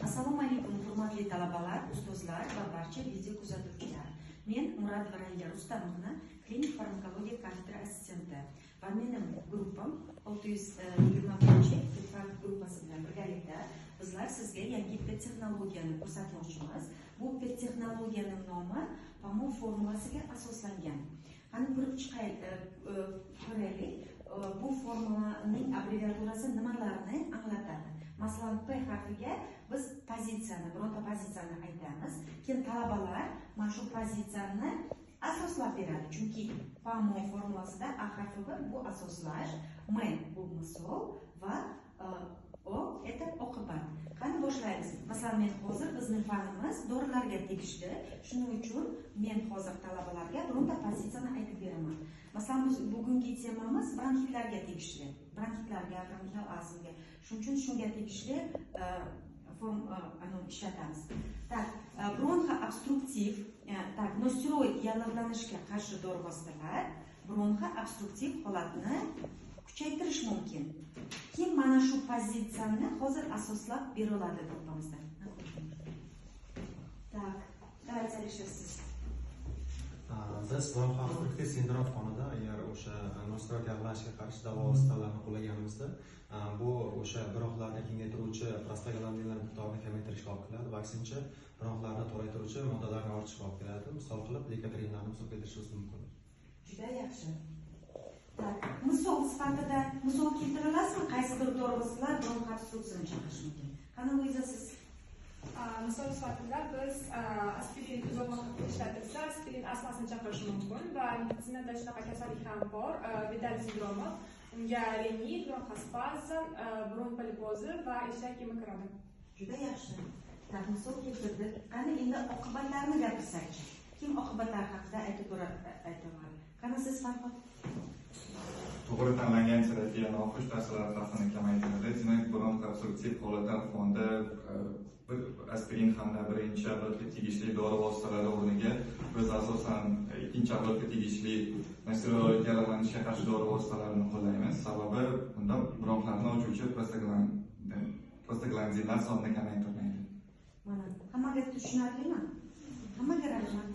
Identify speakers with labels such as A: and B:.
A: Assalomu alaykum, hurmatli talabalar, ustozlar va barcha video kuzatuvchilar. Men Muradova Raila Rustamovna, klinik farmakologiya kafedra assistenti va mening gruppam 621 pedfak gruppasi bilan birgalikda bizlar sizga yangi pedtexnologiyani ko'rsatmoqchimiz. Bu pedtexnologiyaning nomi PAMO formulasiga asoslangan. Qani ko'rib chiqaylik, ko'raylik. Bu formulaning abbreviaturasi nimalarni anglatadi? Masalan, P harfiga biz pozitsiyani, bironta pozitsiyani aytamiz. Keyin talabalar mana shu pozitsiyani asoslab beradi. Chunki PAMO formulasida A harfi bor, bu asoslash, M bu misol va O это oqibat. Qani boshlaymiz. Masalan, men hozir bizning fanimiz dorilarga tegishli. Shuning uchun men hozir talabalarga bironta pozitsiyani aytib beraman. Masalan, biz bugungi temamiz bronxitlarga tegishli. Bronxitlarga, bronxial astmaga. Shuning uchun shunga tegishli form ishlatamiz. Так, bronxoobstruktiv, так, nosteroid yallig'lanishga qarshi dori vositalar bronxoobstruktiv holatni kuchaytirish mumkin. Kim mana shu pozitsiyani hozir asoslab bera oladi gruppamizda? Так, давайте, Alisher, siz.
B: Biz bronxoobstruktiv sindrom fonida agar o'sha nosteroid yallig'lanishga qarshi davo vositalarini qo'llaganimizda, bu o'sha bronxlarni kengaytiruvchi prostaglandinlar miqdorini kamaytirishga olib keladi va aksincha bronxlarni toraytiruvchi moddalarni ortishiga olib keladi. Misol qilib leykotrinlarni misol keltirishimiz mumkin.
A: Juda yaxshi. Так, misol sifatida misol keltira olasizmi? Qaysidir dori vositalar bronxoobstruksiyani chaqirishi mumkin? Qani, Luiza, siz?
C: Misol sifatida biz aspirin uzoq vaqt ishlatilsa, aspirin astmasini chaqirishi mumkin va meditsinada shunaqa kasallik ham bor, Vidal sindromi. Unga rinit, bronxospazm, burun polipozi va eshak imi kiradi.
A: Juda yaxshi. Так, misol keltirdik. Qani endi oqibatlarni gapirsakchi. Kim oqibatlar haqida aytib beradi, ayta oladi? Qani siz, Farhod?
D: To'g'ri tanlangan terapiya noxush ta'sirlar xavfini kamaytiradi. Demak, bronxoobstruktiv holatlar fonida bir aspirin hamda birinchi avlodga tegishli dori vositalari o'rniga biz asosan ikkinchi avlodga tegishli nosteroid yallig'lanishga qarshi dori vositalarini qo'llaymiz. Sababi bunda bronxlarni ochuvchi prostaglandinlar sonini kamaytirmaydi.
A: Mana, hammaga tushunarlimi? Hammaga rahmat.